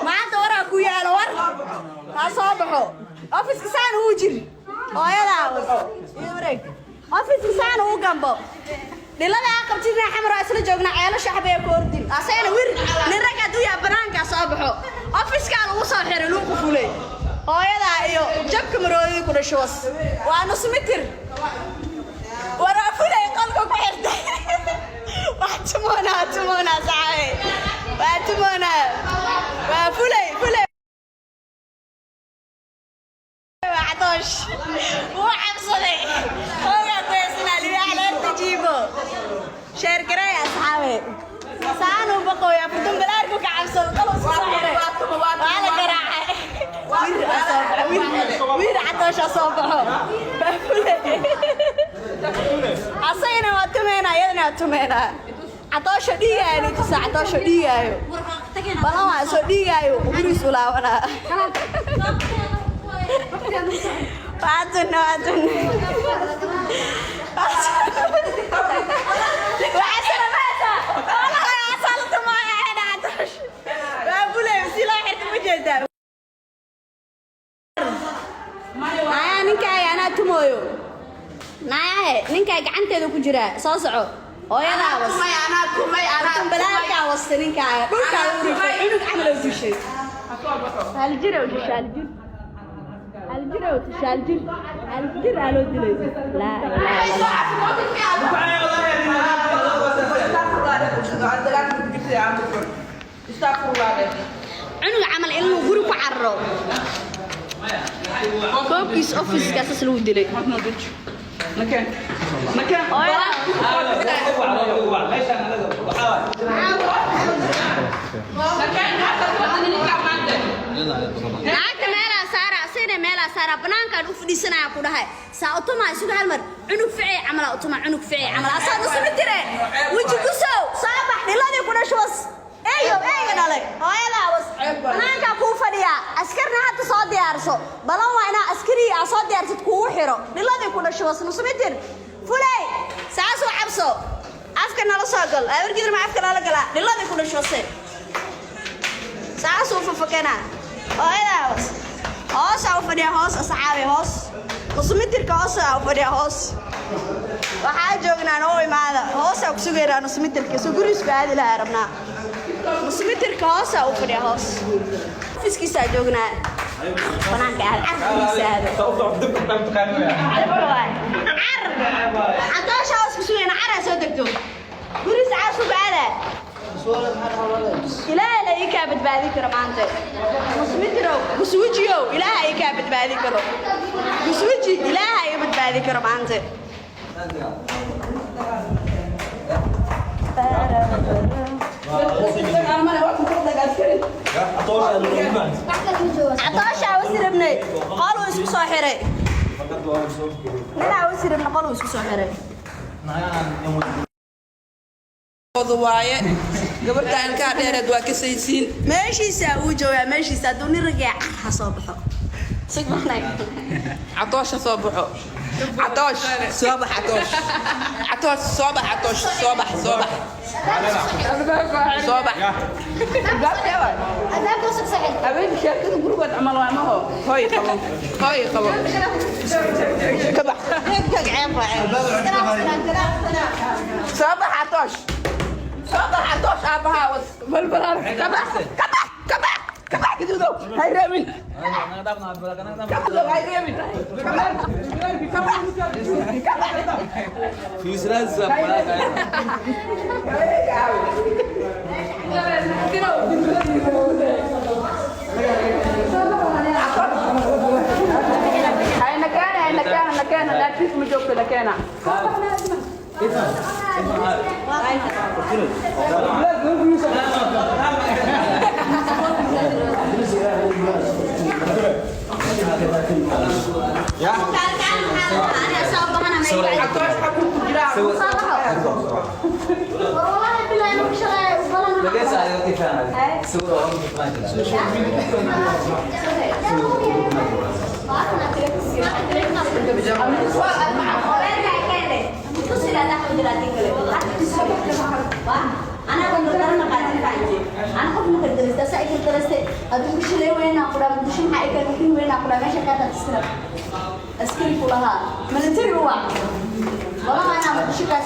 Maanta waraa ku yaalo war ha soo baxo ofiska saan uu jir hooyadaa wareeg ofiska saan uu gambo dhilada aa qabtidna xamar waa isla joognaa ceelo shacbi ee ku ordin asagana wir nin rag hadduu yaa banaankaa soo baxo ofiskaa lagu soo xiray lagu qufulay hooyadaa iyo jabka maroodii ku dhasho was waa nus mitir waraa fulay qolka ku xirtay. Waa tumoonaa, tumoonaa saxaabe, waa tumoonaa, waa fulay, fulay waa Cadoosh. Wuu cabsaday, hoogaa ku heesanaa libaax leerta jiibo. Sheergareey asxaabe, saanuu baqooy afurdun balaarku ka cabsado, qalow isku soo xiray, waa la garaacay. Wir aa soo baxo, wir, wir Cadoosha soo baxo. Waa fulay, asagana waa tumeynaa, iyadana waa tumeynaa. Cadoosha dhiigaayo tusa, Cadoosha dhiigaayo balan waa soo dhiigaayo, guriis u laabanaa. Waa tunne, waa tunne. Waxaa salamaata waa fulay si loo xirta ma jeedaa. Nayaa ninkaaga anaa tumooyo, naayahe ninkaa gacanteeda ku jiraa soo soco. Hooyadaa was balaarkaa wasta ninkaaga dhulkaa lagu rifay, cunug camal oo dishay, haljir oo dishay, haljir, haljir oo dishay, haljir, haljir aa loo dilay. Laa ilaaha illa. Cunug camal inuu guri ku cararo, koobkiis ofiskaasas lagu dilay. Hooyadaa. Naagta meelaa saara, asagana meelaa saara, banaankaan u fadhiisanaya ku dhahay saa utuma isugu hal mar cunug ficay camal aa utuma, cunug ficay camal asaa nusumi tire weji kusow soo bax dhiladii ku dhasho was eeyo eega dhalay hooyadaa was banaankaa kuu fadhiyaa. Askarna hadda soo diyaarso, balan waa inaa askarii aa soo diyaarsad kuugu xiro dhiladii ku dhasho was nusumi tir fuley saasuu cabso. Afka nala soo gal awargidir, ma afka nala galaa dhiladii ku dhasho wase saasuu fafakanaa. Hooyadaa was hoosaa u fadhiyaa, hoos asxaabe, hoos nusmitirka hoosaa u fadhiyaa. Hoos waxaa joognaa, noo imaada, hoosaa ku sugaynaa nusmitirka soo guriisku aadi lahaa rabnaa. Nusmitirka hoosaa u fadhiyaa, hoos ofiskiisaa joognaa, banaanka aad carkiisa aado. Car Cadoosha hoos ku sugayna, caraa soo degto guriis caasugu aadaa. Ilaahay la ii kaa badbaadin karo maanta musmitirow, guswijiyow, ilaaha ii kaa badbaadin karo guswiji, ilaaha ii badbaadin karo maanta. Cadooshaa wasi rabnay, qoluu isku soo xiray. Ninaa wasi rabnay, qoluu isku soo xiray. Waaye gabarta ilkaha dheereed waa ka saysiin. Meeshiisa uu joogaa, meeshiisa. Hadduu nin ragaya, car ha soo baxo. Catoosha soo baxo, Catoosh soo bax, Catoosh, Catoosh soo bax, Catoosh soo bax, soo bax, soo bax. Habeenkii sheekada gurigood camal waa maho. Hooy qabo, hooy qabo, ka bax, soo bax Catoosh, soo bax Catoosh, aabbahaa was ka bax, ka bax, ka bax, ka bax. Gaduudow hay reebin, gaduudow hay reebin, ka bax, ka bax, ka bax. Hay nakana, hay nakana, nakana laakiin ma joogto nakana. Catoosh xaguu ku jiraa? Askari ku lahaa military waa walahi anaa muqdisho kaas.